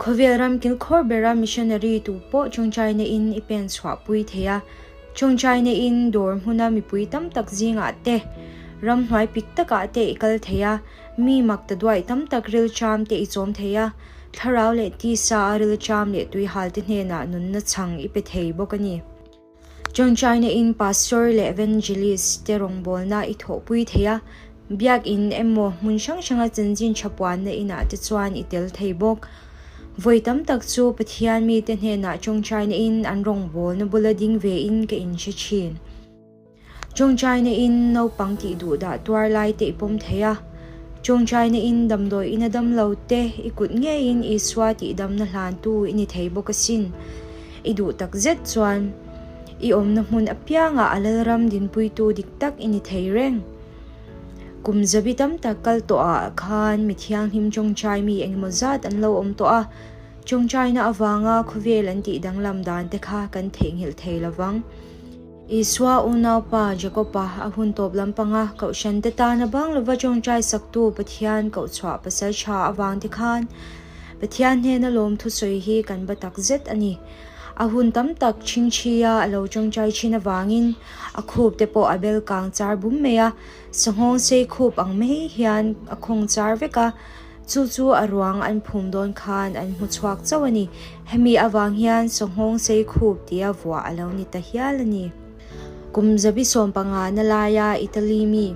Khawvel ram kilkhawr bera missionary tu pawh tawngtaina in i pen chhuah pui thei a. Tawngtaina in dawr hmuna mipui tam tak zingah te, ramhnuai pik takah te i kal thei a, mi mak ta duaih tam tak rilṭam te i chawm thei a, thlarau leh tisa a rilṭam leh tuihal te hnenah nunna chhang i pe thei bawk a ni. Tawngtaina in pastor leh evangelist te rawngbawlna i thawhpui thei a, biakin emaw hmun hrang hranga chanchin tha puanna inah te chuan i tel thei bawk. Vawi tam tak chu Pathian mite hnenah tawngtaina in an rawngbawlna bula ding ve in ka inhre thin. Tawngtaina in naupang tih duh dah tuar lai te i pawm thei a. Tawngtaina in damdawi ina dam lo te i kut ngeiin Isua tih damna hlantu i ni thei bawk asin. I duh tak zet chuan i awmna hmun apiangah a Lalram dinpuitu dik tak i ni thei reng. Kum zabi tam tak kal tawhah khan mi thianghlim tawngtai mi engemaw zat an lo awm tawh a, tawngtaina avanga khawvel an tih danglam dan te kha kan theihnghilh thei lo vang. Isua unaupa Jakob-a a hun tawp lampanga kohhran te tana bang lova tawngtai saktu Pathian kohchhuah pasal tha avang te khan Pathian hnena lawm thusawi hi kan ba tak zet a ni. A hun tam tak chhingchhia a lo tawngtai thin avangin a khup te pawh a bel kang char bum mai a, sanghawng sei khup ang mai hian a khawng char vek a, chu chu a ruang an phum dawn khan an hmu chhuak chauh a ni. Hemi avang hian sanghawng sei khup tia vuah a lo ni ta hial a ni. Kum zabi 15 na laia Italy mi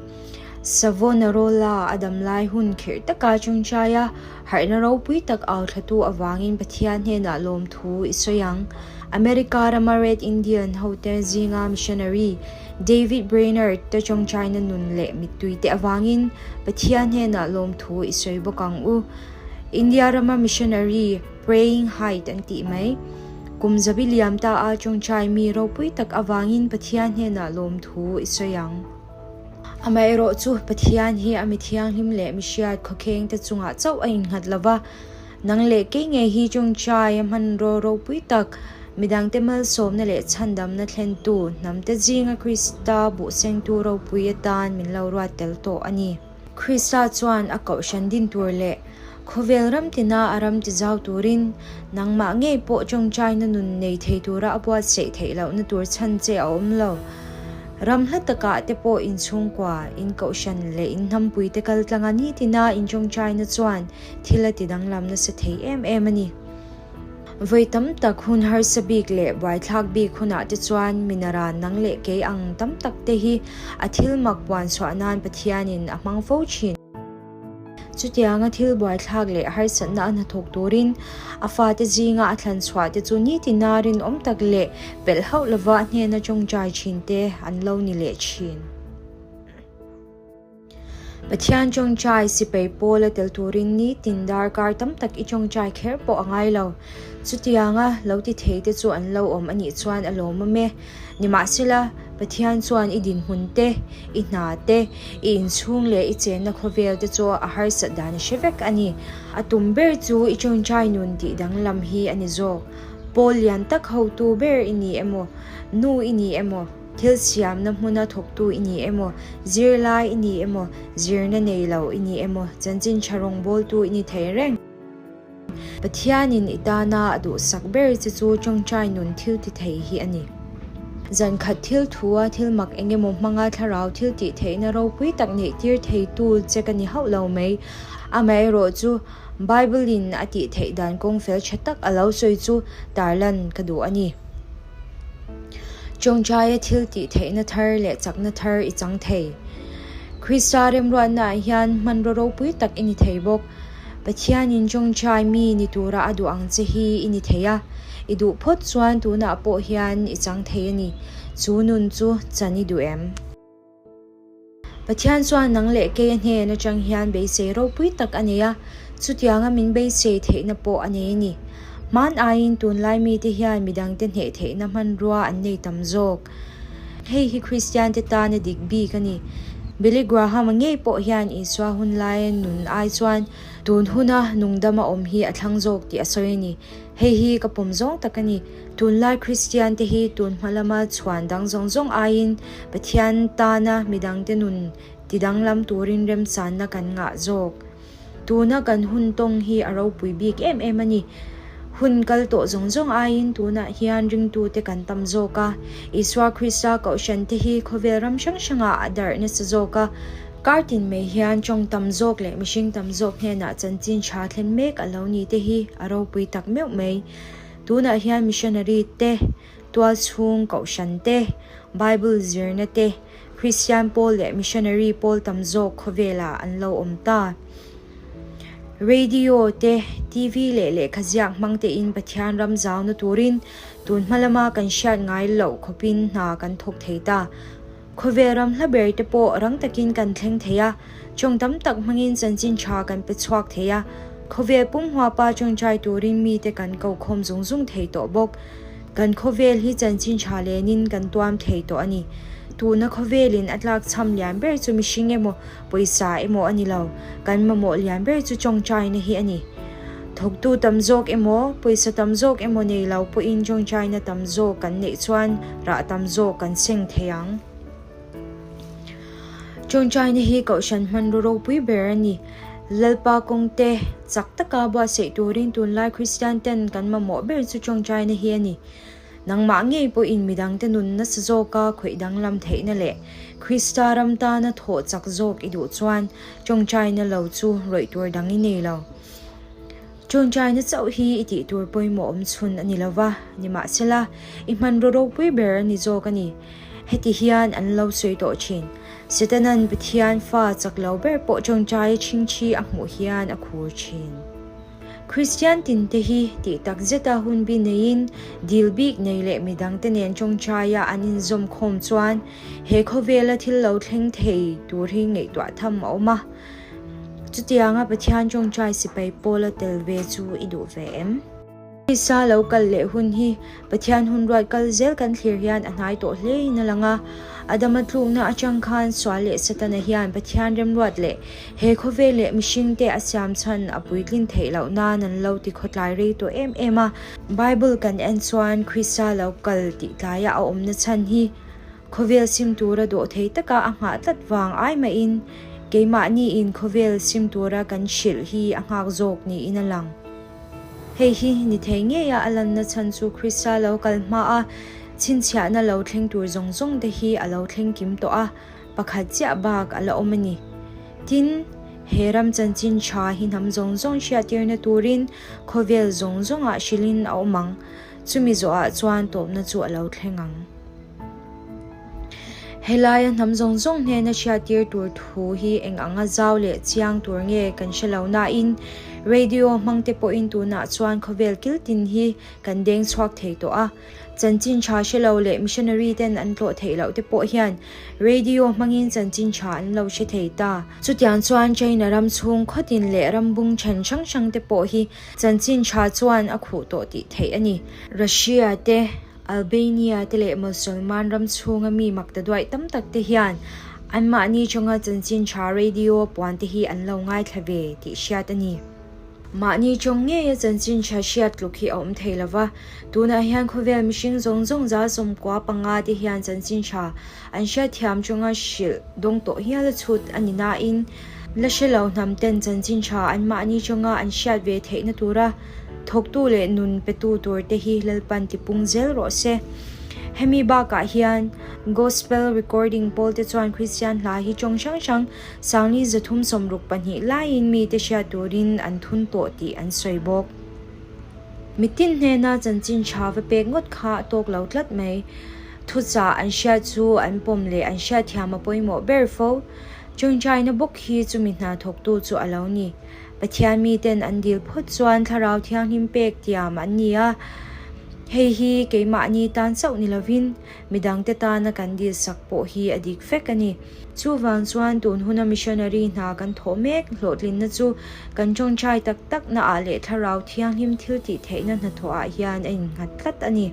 Savonarola a dam lai hun khirh taka tawngtai a, Harhna ropui tak au thlatu avangin Pathian hnenah lawmthu i sawi ang. America rama Red Indian hote zinga missionary David Brainerd te tawngtaina nun leh mittui te avangin Pathian hnenah lawmthu i sawi bawk ang u. India rama missionary Praying Height an tih mai. Kum zabi liam ta a tawngtai mi ropui tak avangin Pathian hnenah lawmthu i sawi ang. Amaherawh chu Pathian hi a mi thianghlim leh mi hriat khawkheng te chungah chauh a innghat lo va, nang leh kei ngei hi tawngtai a hmanraw ropui tak, midangte malsawmna leh chhandamna thlentu, hnamte zinga Krista buhsengtu ropui atan min lo ruat tel tawh a ni. Krista chuan a kohhran din tur leh khawvel ram tina a ram tizau turin nangmah ngei pawh tawngtaina nun nei thei tura a buatsaih theih lohna tur chhan che a awm lo. Ram hla takah te pawh inchhungkua, inkohhran leh inhnampuite kal tlanga nitina intawngtaina chuan thil a tidanglam nasa thei em em a ni. Vawi tam tak hun harsa bik leh buaithlak bik hunah te chuan minaran nang leh kei ang tam tak te hi a thil mak puan chhuah nan Pathianin a hmang fo thin. Chutianga thil buaithlak leh harsatna a hnathawk turin a fate zinga a thlan chhuah te chu nitina rinawm tak leh pelh hauh lova a hnena tawngtai thin te an lo ni leh thin. Pathian tawngtai sipai pawl a tel turin nitin darkar tam tak i tawngtai kher pawh a ngai lo. Chutianga lo ti thei te chu an lo awm a nih chuan a lawmawm e. Nimahsela, Pathian chuan i dinhmun te, i hna te, i inchhung leh i chenna khawvel te chu a harsat dan a hre vek a ni. A tum ber chu i tawngtai nun tih danglam hi a ni zawk. Pawl lian tak hotu ber i ni emaw, nu i ni emaw, Thil siamna hmuna thawktu i ni emaw, zirlai i ni emaw, zirna nei lo i ni emaw, chanchin tha rawngbawltu i ni thei reng. Pathianin i tana a duhsak ber che chu tawngtai nun thil ti thei hi a ni. Zan khat thil thua thil mak eng emaw hmanga thlarau thil tih theihna ropui tak neihtir theitu che ka ni hauh lo mai. Amaherawhchu, Bible-in a tih theih dan kawng fel tha tak a lo sawi chu tarlan ka duh a ni. Tawngtaia thil tih theihna thar leh chakna thar i chang thei. Krista remruatnaah hian hmanraw ropui tak i ni thei bawk. Pathianin tawngtai mi ni tura a duh ang che hi i ni thei a, i duh phawt chuan tunah pawh hian i chang thei a ni. Chu nun chu chan i duh em? Pathian chuan nang leh kei a hnen atang hian beisei ropui tak a nei a, chutianga min beisei theihna pawh a nei a ni. Hman aiin tunlai mite hian midangte hneh theihna hmanrua an nei tam zawk. Hei hi Kristiante tana dik bik a ni. Billy Graham-a ngei pawh hian Isua hun laia nun ai chuan tun huna nungdama awm hi a thlang zawk tih a sawi a ni. Hei hi ka pawm zawng tak a ni. Tunlai Kristian te hi tun hma lama chhuan dang zawng zawng aiin Pathian tana midangte nun ti danglam turin remchanna kan ngah zawk. Tuna kan hun tawng hi a ropui bik em em a ni. Hun kal tawh zawng zawng aiin tunah hian ringtute kan tam zawk a, Isua Krista kohhrante hi khawvel ram hrang hrangah a darh nasa zawk a. Kar tin mai hian tawng tam zawk leh mihring tam zawk hnenah chanchin tha thlen mek a lo ni te hi a ropui tak meuh mai. Tunah hian missionary te, tualchhung kohhran te, Bible zirna te, Kristian pawl leh missionary pawl tam zawk khawvelah an lo awm ta. Radio te, TV leh lehkha ziak hmang tein Pathian ram zauna turin tun hma lama kan hriat ngai loh khawpin hna kan thawk thei ta. Khawvel ram hla ber te pawh rang takin kan thleng thei a, tawng tam tak hmangin chanchin tha kan pe chhuak thei a, khawvel pum huapa tawngtai turin mite kan ko khawm zung zung thei tawh bawk. Kan khawvel hi chanchin tha lenin kan tuam thei tawh a ni. Tuna khawvelin a tlak chham lian ber chu mihring emaw, pawisa emaw a ni lo, kan mamawh lian ber chu tawngtaina hi a ni. Thawktu tam zawk emaw, pawisa tam zawk emaw nei lo pawhin tawngtaina tam zawk kan neih chuan rah tam zawk kan seng thei ang. Tawngtaina hi kohhran hmanraw ropui ber a ni. Lalpa kawngte chak taka buatsaih turin tunlai Kristian ten kan mamawh ber chu tawngtaina hi a ni. Nangmah ngei pawhin midangte nun nasa zawka khawih danglam theihna leh Krista ram tana thawh chak zawk i duh chuan tawngtaina lo chu rawih tur dang i nei lo. Tawngtaina chauh hi i tih tur pawimawh awm chhun a ni lo va, nimahsela i hmanraw ropui ber a ni zawk a ni. Heti hian an lo sawi tawh thin. Setanan Pathian fa chak lo ber pawh tawngtai chhingchhi a hmuh hian a khur thin. Kristian tinte hi tih tak zeta hunbi neiin dil bik nei leh midangte nen tawngtaia an inzawm khawm chuan he khawvela thil lo thleng thei tur hi ngaihtuah tham a awm a. Chutianga Pathian tawngtai sipai pawla tel ve chu i duh ve em? Krista lo kal leh hun hi Pathian hun ruat kal zel kan thlir hian a hnai tawh hle in a lang a. Adama tlukna atang khan sual leh Satana hian Pathian remruat leh he khawvel leh mihringte a siam chhan a puitlin theih loh nan an lo ti khawtlai rei tawh em em a. Bible kan en chuan Krista lo kal tih tlaia a awmna chhan hi khawvel sim tura dawh thei taka a nghah tlat vang ai mahin keimahniin khawvel sim tura kan hrilh hi a nghak zawk niin a lang. Hei hi ni thei ngeia a lanna chhan chu Krista lo kal hma a, chhinchhiahna lo thleng tur zawng zawng te hi a lo thleng kim tawh a, pakhat chiah bak a la awm a ni. Tin, he ram chanchin tha hi hnam zawng zawng hriattirna turin khawvel zawng zawngah hrilhin a awm ang, chumi zawhah chuan tawpna chu a lo thleng ang. Helaia hnam zawng zawng hnena hriattir tur thu hi eng anga zau leh chiang tur nge kan hre lo nain radio hmang te pawhin tunah chuan khawvel kil tin hi kan deng chhuak thei tawh a. Chanchin tha hre lo leh missionary ten an tlawh theih loh te pawh hian radio hmangin chanchin tha an lo hre thei ta. Chutiang chuan China ram chhung khawtin leh ram bung then hrang hrang te pawh hi chanchin tha chuan a khuh tawh tih theih a ni. Russia te. Albania te leh Mosolman ram chhunga mi makta duaih tam tak te hian anmahni chawnga chanchin tha radio puan te hi an lo ngaithla ve tih hriat a ni. Mahni chawng ngeia chanchin tha hriat tluk hi a awm thei lo va, tunah hian khawvel mihring zawng zawng 95 te hian chanchin tha an hriatthiam chawnga hrilh dawng tawh hial a chhut a ni nain la hre lo hnam ten chanchin tha anmahni chawnga an hriat ve theihna tura Thawktu leh nun petu tur te hi Lalpan tipung zel rawh se. Hemi bakah hian Gospel Recording pawl te chuan Kristian hla hi tawng hrang hrang Sangli 362 laiin mite hriat turin an thun tawh tih an sawi bawk. Mitin hnena chanchin tha va pek ngawt kha a tawk lo tlat mai. Thuchah an hriat chu an pawm leh an hriatthiam a pawimawh ber fo. Tawngtaina bawk hi chumi hna thawktu chu a lo ni. Pathian miten an dil phawt chuan Thlarau Thianghlim pek tiam an ni a, hei hi keimahni tan chauh ni lovin midangte tana kan dil sak pawh hi a dik vek a ni. Chuvang chuan tun huna missionary hna kan thawh mek hlawhtlinna chu kan tawngtai tak tak naah leh Thlarau Thianghlim thil tih theihna hnathawhah hian a innghat tlat a ni.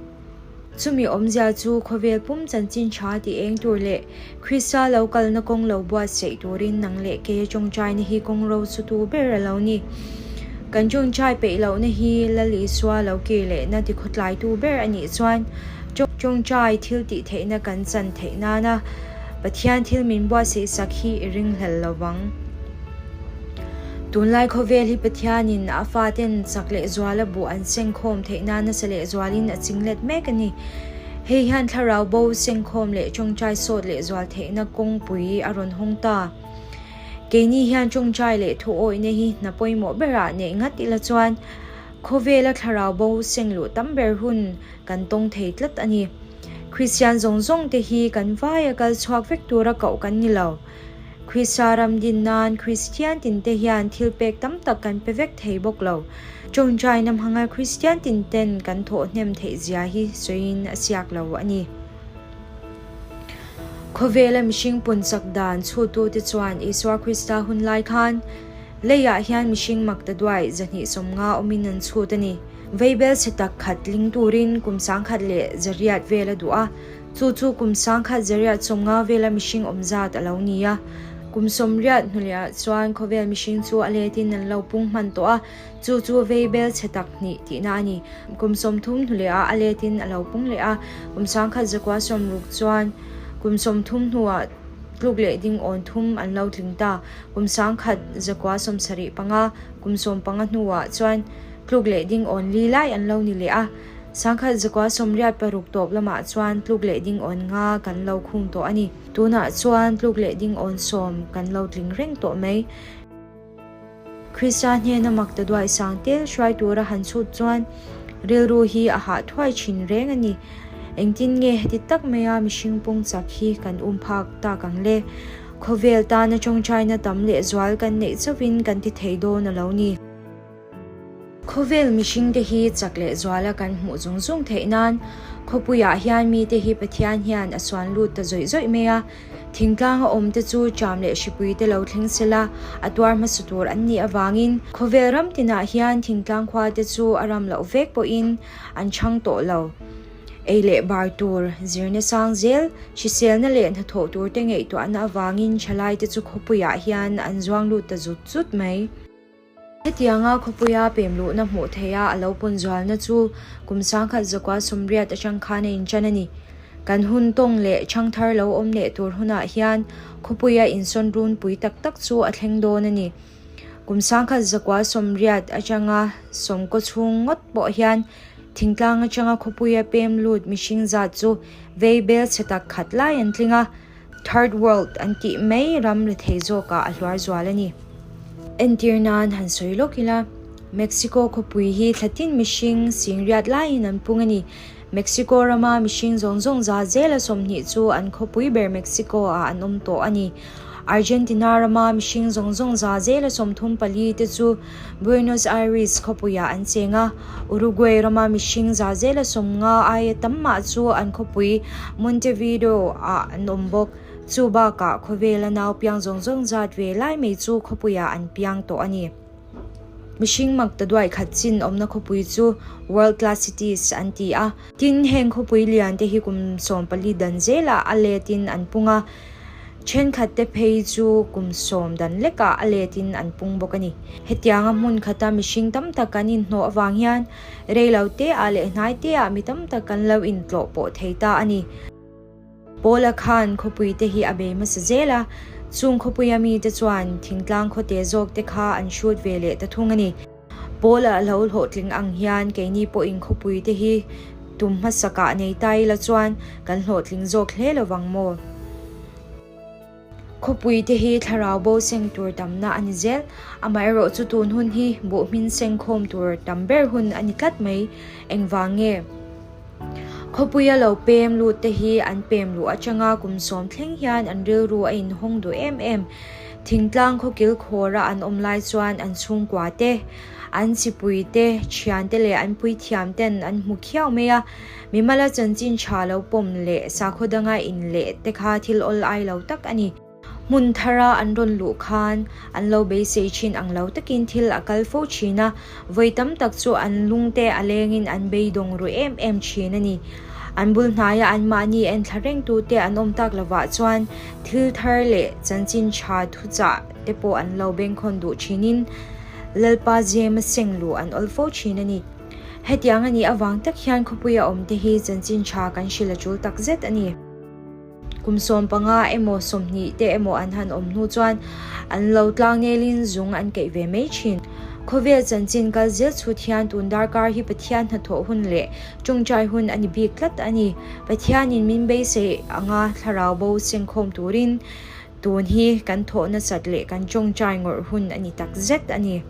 Chumi awmzia chu khawvel pum chanchin tha ti eng tur leh Krista lo kalna kawng lo buatsaih turin nang leh keia tawngtaina hi kawng ro chu tu ber a lo ni. Kan tawngtai peih lohna hi Lal Isua lo kir lehna tikhawtlaitu ber a nih chuan tawngtai thil tih theihna kan chan theih nana Pathian thil min buatsaih sak hi i ringhlel lo vang. Tunlai khawvel hi Pathianin a faten chak leh zuala buh an sengkhawm theih nan nasa leh zualin a chinglet mek a ni. Hei hian thlarau bo sengkhawm leh tawngtai sawt leh zual theihna kawngpui a rawn hawng ta. Keini hian tawngtai leh thuawihna hi hna pawimawh berah neih ngat ila chuan khawvela thlarau bo seng luh tam ber hun kan tawng thei tlat a ni. Kristian zawng zawng te hi kan vaia kal chhuak vek tura koh kan ni lo. Krista ram din nan Kristian tin te hian thil pek tam tak kan pe vek thei bawk lo. Tawngtaina hmanga Kristian tin ten kan thawh hnem theih zia hi sawiin a siak lo a ni. Khawvela mihring pun chak dan chhuttu te chuan Isua Krista hun lai khan leiah hian mihring makta duai 250 awmin an chhut a ni. Veibel chhe tak khat tling turin kum 1100 vel a duh a, chu chu kum 1150 vela mihring awm zat a lo ni a. Kum 80 hnuliah chuan khawvel mihring chu a letin an lo pung hman tawh a, chu chu veibel chhe tak hnih tihna a ni. Kum 30 hnuliah a letin a lo pung leh a, kum 1960 chuan kum 30 hnuah tluk leh ding awn thum an lo tling ta. Kum 1975, kum 15 hnuah chuan tluk leh ding awn li lai an lo ni leh a. 1986 tawp lamah chuan tluk leh ding awn nga kan lo khung tawh a ni. Tunah chuan tluk leh ding awn sawm kan lo tling reng tawh mai. Krista hnena makta duai sang tel hruai tura han chhut chuan rilru hi a hah thuai thin reng a ni. Engtin nge heti tak maia mihring pung chak hi kan um phak tak ang le? Khawvel tana tawngtaina tam leh zual kan neih chauhin kan ti thei dawn a lo ni. Khawvel mihring te hi chak leh zuala kan hmuh zung zung theih nan khawpuiah hian mite hi Pathian hian a suan lut ta zawih zawih mai a. Thingtlanga awm te chu ṭam leh hripui te lo thleng sela a tuar hmasa tur an nih avangin khawvel ram tinah hian thingtlang khua te chu a ram loh vek pawhin an chhang tawh lo. Ei leh bar tur, zirna sang zel, hriselna leh hnathawh tur te ngaihtuahna avangin thalai te chu khawpuiah hian an zuang lut ta zut zut mai. Hetianga khawpuia pem luhna hmuh theiha a lo pun zualna chu kum 1980 atang khan a inṭan a ni. Kan hun tawng leh ṭhangthar lo awm leh tur hunah hian khawpuia insawn runpui tak tak chu a thleng dawn a ni. Kum 1980 atanga sawmkaw chhung ngawt pawh hian thingtlang atanga khawpuia pem lut mihring zat chu vei bel chhe tak khat lai an tling a. Third world an tih mai ram rethei zawkah a hluar zual a ni. Entir nan han sawi lawk ila, Mexico khawpui hi thlatin mihring singriat laiin an pung a ni. Mexico rama mihring zawng zawng za zela 20 chu an khawpui ber Mexico ah an awm tawh a ni. Argentina rama mihring zawng zawng za zela 34 te chu Buenos Aires khawpuiah an cheng a, Uruguay rama mihring za zela 50 aia tam mah chu an khawpui Montevideo ah an awm bawk. Chu bakah khawvela nau piang zawng zawng zat ve lai mai chu khawpuiah an piang tawh a ni. Mihring makta duai khat chin awmna khawpui chu World Class Cities an ti a. Tin, heng khawpui lian te hi kum 14 dan zelah a letin an pung a. Thenkhat te phei chu kum 10 dan lekah a letin an pung bawk a ni. Hetianga hmun khata mihring tam tak kan inhnawh avang hian reilo te ah leh hnai te ah mi tam tak kan lo intlawh pawh thei ta a ni. Paula khan khawpui te hi a bei hmasa zel a, chung khawpuia mi te chuan thingtlang khawte zawk te kha an hrut ve leh ta thung a ni. Paula a lo hlawhtling ang hian keini pawhin khawpui te hi tum hmasakah nei ta ila chuan kan hlawhtling zawk hle lovang maw? Khawpui te hi thlarau bo seng tur tamna a ni zel. Amaherawh chu tun hun hi buh hmin seng khawm tur tam ber hun a ni tlat mai. Engvang nge? Khawpuia lo pem lut te hi an pem luh atanga kum 10 thleng hian an rilru a inhawng duh em em. Thingtlang khawkil khawra an awm lai chuan an chhungkua te, an chipui te, thian te leh an puithiam ten an hmu khiau mai a. Mimala chanchin tha lo pawm leh sakhaw danga in leh te kha thil awl ai lo tak a ni. Hmun thara an rawn luh khan an lo beisei thin ang lo takin thil a kal fo thin a, vawi tam tak chu an lung te a lengin an beidawng ru em em thin a ni. An bul hnaia an mahni en thla reng tu te an awm tak lovah chuan thil thar leh chanchin tha thuchah te pawh an lo bengkhawn duh thinin Lalpa zema seng luh an awl fo thin a ni. Hetiang a nih avang tak hian khawpuia awm te hi chanchin tha kan hrilh a tul tak zet a ni. Kum 15 emaw 20 te emaw an han awm hnu chuan an lo tlangnelin zung an keih ve mai thin. Khawvel chanchin kal zel chhut hian tun darkar hi Pathian hnathawh hun leh tawngtai hun a ni bik tlat a ni. Pathianin min beisei anga thlarau bo sengkhawm turin tun hi kan thawh nasat leh kan tawngtai ngawrh hun a ni tak zet a ni.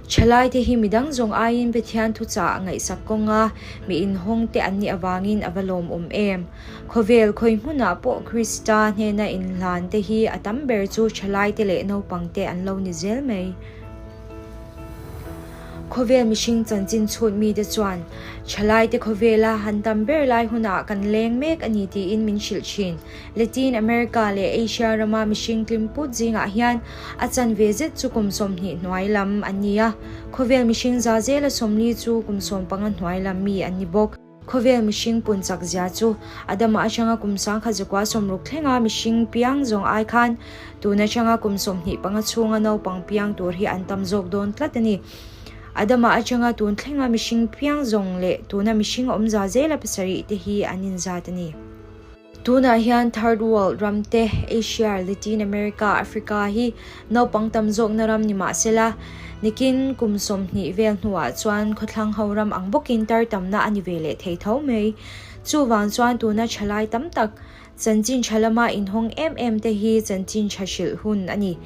Thalaite hi midang zawng aiin Pathian thuchah ngaihsak kawnga mi inhawng te an nih avangin a va lawmawm em. Khawvel khawi hmunah pawh Krista hnena inhlan te hi a tam ber chu thalaite leh naupang te an lo ni zel mai. Khawvel mihring chanchin chhut mite chuan thalaite khawvela han tam ber lai hunah kan leng mek a ni tiin min hrilh thin. Latin America leh Asia rama mihring tlim put zingah hian a chanve zet chu kum 20 hnuai lam an ni a, khawvel mihring za zela 40 chu kum 15 hnuai lam mi an ni bawk. Khawvel mihring pun chak zia chu Adama atanga kum 1960 thlenga mihring piang zawng ai khan tun atanga kum 25 chhunga naupang piang tur hi an tam zawk dawn tlat a ni. Adama atanga tun thlenga mihring piang zawng leh tuna mihring awm za zela 7 te hi an inzat a ni. Tunah hian Third World ram te, Asia, Latin America, Africa hi naupang tam zawkna ram ni mahsela, nikin kum 20 vel hnuah chuan khawthlang ho ram ang bawkin tar tamna a ni ve leh thei tho mai. Chuvang chuan tuna thalai tam tak, chanchin tha lama inhawng em em te hi chanchin tha hrilh hun a ni.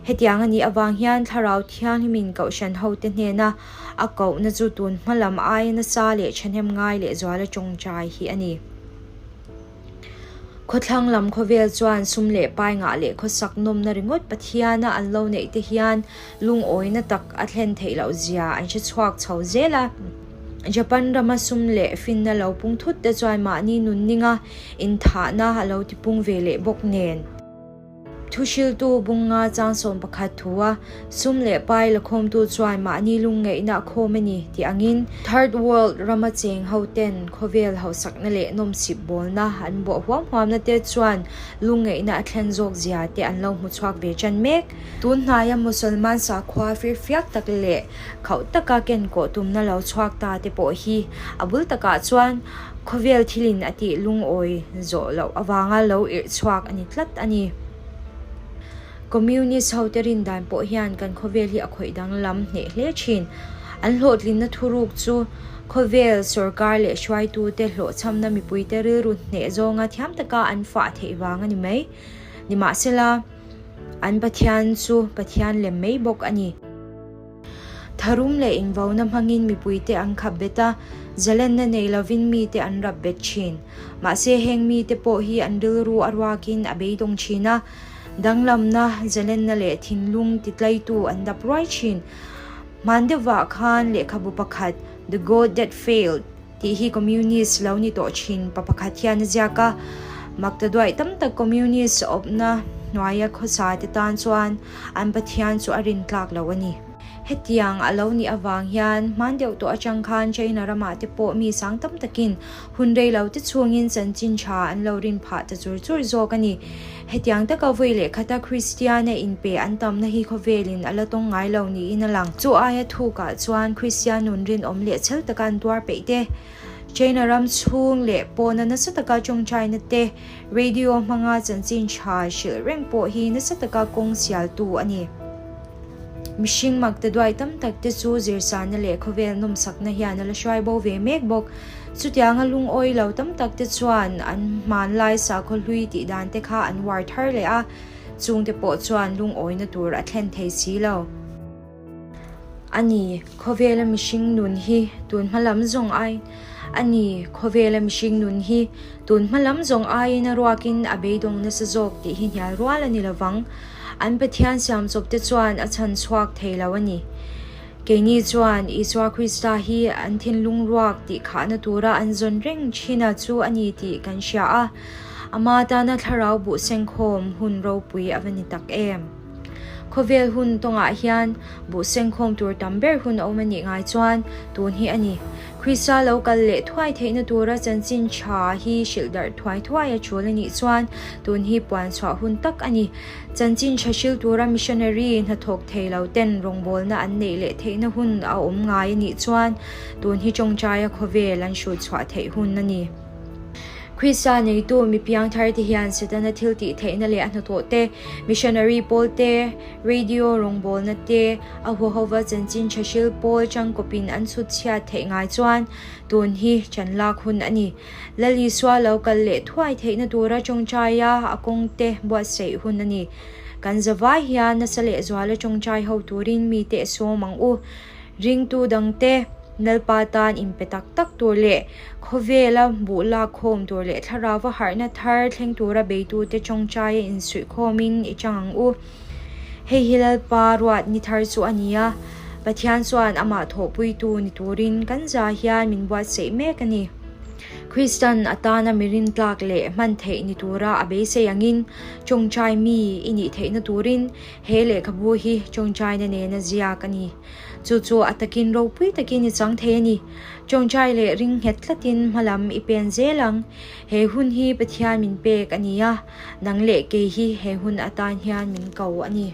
Hetiang a nih avang hian Thlarau Thianghlimin Kohhran hote hnena a kohna chu tun hma lam aia nasa leh thahnem ngai leh zuala tawngtai hi a ni. Khawthlang lam khawvel chuan sum leh pai ngah leh khawsak nawmna ringawt Pathiana an lo neih te hian lungawina tak a thlen theih loh zia an hre chhuak chho zel a. Japan rama sum leh finna lo pung thut te chuan mahni nunninga inthahna a lo tipung ve leh bawk nen. Thuhriltu bunga chang 11 thu a, sum leh pai lakhawmtu chuan mahni lungngaihna a khawm a ni tih angin Third World rama cheng ho ten khawvel hausakna leh nawmsip bawlna an bawh huam huamna te chuan lungngaihna a thlen zawk zia te an lo hmu chhuak ve tan mek. Tun hnaia Musalman sakhua firfiak tak leh khauh taka kenkawh tumna lo chhuak ta te pawh hi a bul takah chuan khawvel thilin a tih lungawi zawh loh avanga lo irh chhuak a ni tlat a ni. Communist hote rin dan pawh hian kan khawvel hi a khawih danglam hneh hle thin. An hlawhtlinna thuruk chu khawvel sorkar leh hruaitute hlawhchhamna mipuite rilru hneh zawnga thiam taka an fah theih vang a ni mai. Nimahsela, an Pathian chu Pathian lem mai bawk a ni. Tharum leh invona hmangin mipuite an khap bet a, zalenna nei lovin mite an rap bet thin. Mahse heng mite pawh hi an rilru a ruakin a beidawng thin a, danglamna, zalenna leh thinlung titlaitu an dap ruai thin. Hman deuhvah khan lehkhabu pakhat, The God That Failed, tih hi Communist lo ni tawh thin pa pakhat hian a ziak a, maktaduaih tam tak Communist awpna hnuaia khawsa te tan chuan an Pathian chu a rin tlak lo a ni. Hetiang a lo nih avang hian hman deuh tawh atang khan China ramah te pawh mi sang tam takin hun rei lo te chhungin chanchin tha an lo rin phah ta chur chur zawk a ni. Hetiang taka vawi leh khata Kristiana inpe an tamna hi khawvelin a la tawng ngai lo niin a lang. Chu aia thukah chuan Kristian nun rinawm leh chhel taka an tuar peih te, China ram chhung leh pawna nasa taka tawngtaina te, radio hmanga chanchin tha hrilh reng pawh hi nasa taka kawng sialtu a ni. Mihring maktaduai tam tak te chu zirsana leh khawvel nawmsakna hian a la hruai bo ve mek bawk. Chutianga lungawi lo tam tak te chuan an hmanlai sakhaw hlui tih dan te kha an uar thar leh a, chungte pawh chuan lungawina tur a thlen thei si lo. A ni, khawvela mihring nun hi tun hma lam zawng ai A ni, khawvela mihring nun hi tun hma lam zawng aiin a ruakin a beidawng nasa zawk tih hi hnial rual a ni lovang. An Pathian siamchawp te chuan a chhan chhuak thei lo a ni. Keini chuan Isua Krista hi an thinlung ruak tih khahna tura an zawn reng thina chu a ni tih kan hria a, ama tana thlarau buh sengkhawm hun ropui a va ni tak em. Khawvel hun tawngah hian buh sengkhawm tur tam ber hun a awm a nih ngai chuan tun hi a ni. Krista lo kal leh thuai theihna tura chanchin tha hi hrilh darh thuai thuai a tul a nih chuan tun hi puan chhuah hun tak a ni. Chanchin tha hril tura missionary hnathawk thei lo ten rawngbawlna an neih leh theihna hun a awm ngai a nih chuan tun hi tawngtaia khawvel an hrut chhuah theih hun a ni. Krista neitu mi piangthar te hian Setana thil tih theihna leh a hnathawh te, missionary pawl te, radio rawngbawlna te, a huahova chanchin tha hril pawl tangkawpin an chhut chhiat theih ngai chuan tun hi chan lak hun a ni. Lal Isua lo kal leh thuai theihna tura tawngtaia a kawng te buatsaih hun a ni. Kan zavai hian nasa lehzuala tawngtai ho turin mite sawm ang u. Ringtu dangte Lalpa tan inpe tak tak tur leh khawvela buh lak khawm tur leh thlarauva harhna thar thleng tura beitute tawngtaia insuihkhawmin i chang ang u. Hei hi Lalpa ruat ni thar chu a ni a, Pathian chuan amah thawhpuitu ni turin kan za hian min buatsaih mek a ni. Kristan atana mi rintlak leh hman theih ni tura a beisei angin tawngtai mi i nih theihna turin He lehkhabu hi tawngtaina nena ziak a ni. Chu chu a takin ropui takin i chang thei a ni. Tawngtai leh ring nghet tlatin hmalam i pen zel ang. He hun hi Pathian min pek a ni a, nang leh kei hi he hun atan hian min ko a ni.